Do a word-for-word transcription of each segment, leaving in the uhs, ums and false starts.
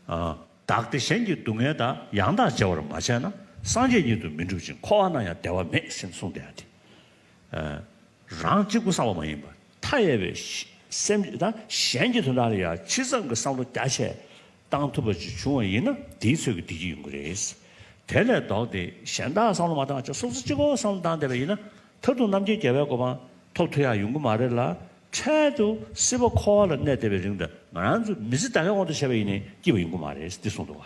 བདག་བདེ་གཞན་གྱི་སྡུག་བསྔལ་དག། །ཡང་དག་བྱ་བར་མ་བྱས་ན། །སངས་རྒྱས་ཉིད་དུ་མི་འགྲུབ་ཅིང་། །འཁོར་བ་ན་ཡང་བདེ་བ་མེད། །ཞེས་གསུངས་ཏེ་ཨ་ཏི། རང་གཅིག་པུ་བསམ་པ་མ་ཡིན་པར་མཐའ་ཡས་པའི་སེམས་ད་གཞན་གྱི་དོན་དག་ལ་ཡང་ཇི་ཙམ་གྱི་བསམ་བློ་རྒྱ་ཆེ་བཏང་ཐུབ་པ་ཅིག་བྱུང་བ་ཡིན་ན་དེའི་ཚོད་ཀྱི་བདེ་སྐྱིད་ཡོང་གི་རེད། དེ་ལས་ལྡོག་སྟེ་གཞན་དག་བསམ་བློ་མ་བཏང་བ་ཅིག་སོ་སོ་གཅིག་པོ་བསམ་བློ་བཏང་བསྡད་པ་ཡིན་ན་མཐར་ཐུག་རྣམ་མཁྱེན་རྒྱལ་བའི་གོ་འཕང་ཐོབ་ཐུབ་ཡག་ཡོང་གི་མ་རེད་ལ། འཕྲལ་དུ་སྲིད་པ་འཁོར་བ་ལ་གནས་བསྡད་པའི་རིང་དུ་ང་རང་ཚོ་མི་ཚེ་ད་གའི་དབང་དུ་བྱས་པ་ཡིན་ནའི་སྐྱིད་པ་ཡོང་གི་མ་རེད་འདི་གསུངས་འདུག་བ།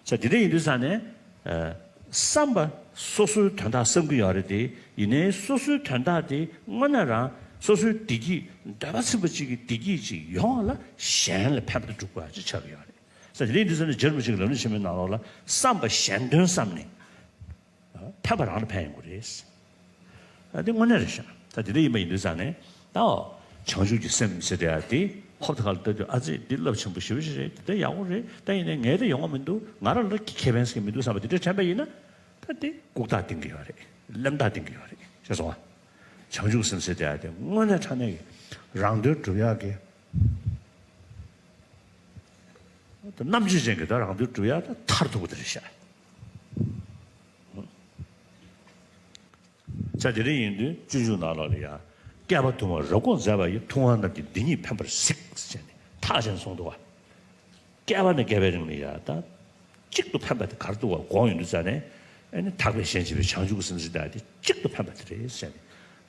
ས་དེ་འདྲ་ཡིན་དུས་ཙང་ནས། བསམ་པ་སོ་སོའི་དོན་དག་བསམ་གྱི་ཡོད་རེད་དེ། ཡིན་ནའི་སོ་སོའི་དོན་དག་དེ་དངོས་གནས་རང་སོ་སོའི་བདེ་སྐྱིད་འདོད་པ་ཚིམ་པ་གཅིག་གི་བདེ་སྐྱིད་ཅིག་ཡོང་བ་ལ་གཞན་ལ་ཕན་པ་སྒྲུབ་དགོས་ཡ་ཅིག་ཆགས་ཀྱི་ཡོད་རེད། ས་དེ་འདྲ་ཡིན་དུས་ཙང་ནས་རྗེ་རིན་པོ་ཆེ་གི་ལམ་རིམ་ཆེན་མོའི་ནང་ལོགས་ལ་བསམ་པ་གཞན་དོན་བསམ་ནས། ཕན་པ་རང་ལ་ཕན་ཡོང་གི་རེད། ཨ་དེ་དངོས་གནས་རེད་ཤག་ད་དེ་འདྲ་ཡིན་པ་ཡིན་དུས་ཙང་ནས་ད་བྱང་ཆུབ་ཀྱི་སེམས་ཟེར་དེ་ཡ་དེ་ཧོབ་ཏེ་ཁ་ལ་ལྟ་དུས་ཨ་ཙི་འདི་རླབས་ཆེན་པོ་ཞེ་པོ་ཞིག་རེད། དེ་འདྲ་ཡག་པོ་རེད། ད་ཡིན་ནའི་ངས་དེ་ཡོང་བ་མི་འདུག་ང་རང་ལ་ཁེ་ཕན་ཟེར་གྱི་མི་འདུག་བསམ་པ་དེ་འདྲ་དྲན་པ་ཡིན་ན་ད་དེ་ལྐུགས་རྟགས་བསྟན་གྱི་ཡོད་རེད། གླེན་རྟགས་བསྟན་གྱི་ཡོད་རེད། ཤེས་སོང་ང་། བྱང་ཆུབ་སེམས་ཟེར་དེ་ཡ་དེ་དངོས་གནས་དྲང་གནས་ཀྱི་རང་དོན་སྒྲུབ་ཡག་གི་རྣམ་དཔྱོད་ཅན་གྱི་ད་རང་དོན་སྒྲུབ་ཡག་ད་མཐར་ཐུག་པ་དེ་རེད་ཤག་ས་དེ་རིང་ཡིན་དུས་སྤྱོད་འཇུག་ནང་ལོགས་ལ་ཡང་། བསྐལ་པ་དུ་མར་རབ་དགོངས་མཛད་པ་ཡི། །ཐུབ་དབང་རྣམས་ཀྱིས་འདི་ཉིད་ཕན་པར་གཟིགས། །ཟེར་ནས་ཐག་བཅད་ནས་གསུངས་འདུག་བ། བསྐལ་པ་ནས་བསྐལ་པའི་རིང་ལ་ཡང་ད་གཅིག་ཏུ་ཕན་པ་དེ་ག་རེ་འདུག་བ་དགོངས་ཡོང་དུས་ཙང་ནས་ཨ་ནི་ཐེག་པའི་གཞན་གཅེས་པའི་བྱང་ཆུབ་ཀྱི་སེམས་ཟེར་ཡག་དེ་གཅིག་ཏུ་ཕན་པ་དེ་རེད་ཟེར་ནས་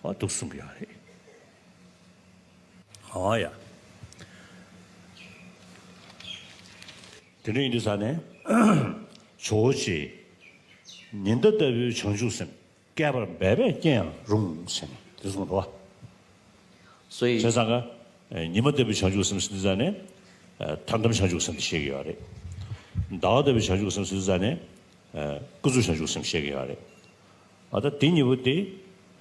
འོ་འདུག་གསུང་གི་ཡོད་རེད། འོ་ཡ། དེ་འདྲ་ཡིན་དུས་ཙང་ནས་ཇོ་བོ་རྗེས་ཉི་ཟླ་ལྟ་བུའི་བྱང་ཆུབ་སེམས། བསྐལ་པར་འབད་པས་སྐྱེ་ཡང་རུང་། ཟེར་ནས་དེ་གསུངས་འདུག་བ། སོ་ཡི། བྱས་ཙང་ཀ་ཉི་མ་ལྟ་བུའི་བྱང་ཆུབ་སེམས་ཟེར་དུས་ཙང་ནས་ཐར་འདམ་བྱང་ཆུབ་སེམས་དེ་བཤད་ཀྱི་ཡོད་རེད། ཟླ་བ་ལྟ་བུའི་བྱང་ཆུབ་སེམས་ཟེར་དུས་ཙང་ནས་ཀུན་རྫོབ་བྱང་ཆུབ་སེམས་བཤད་ཀྱི་ཡོད་རེད། ཨ་ད་དེ་གཉིས་པོ་དེ་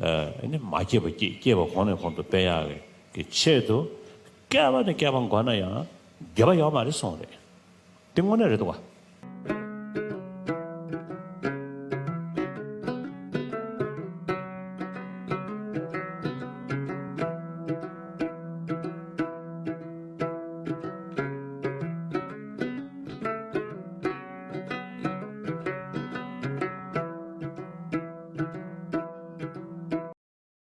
ཨ་ནི་མ་སྐྱེས་པ་སྐྱེ། སྐྱེས་པ་གོང་ནས་གོང་དུ་སྤེལ་ཡག་གི་ཆེད་དུ་བསྐལ་པ་ནས་བསྐལ་པ་འགོར་ན་ཡང་འགྱོད་པ་ཡོད་མ་རེད་གསུངས་རེད། དེ་དངོས་གནས་རེད་འདུག་བ།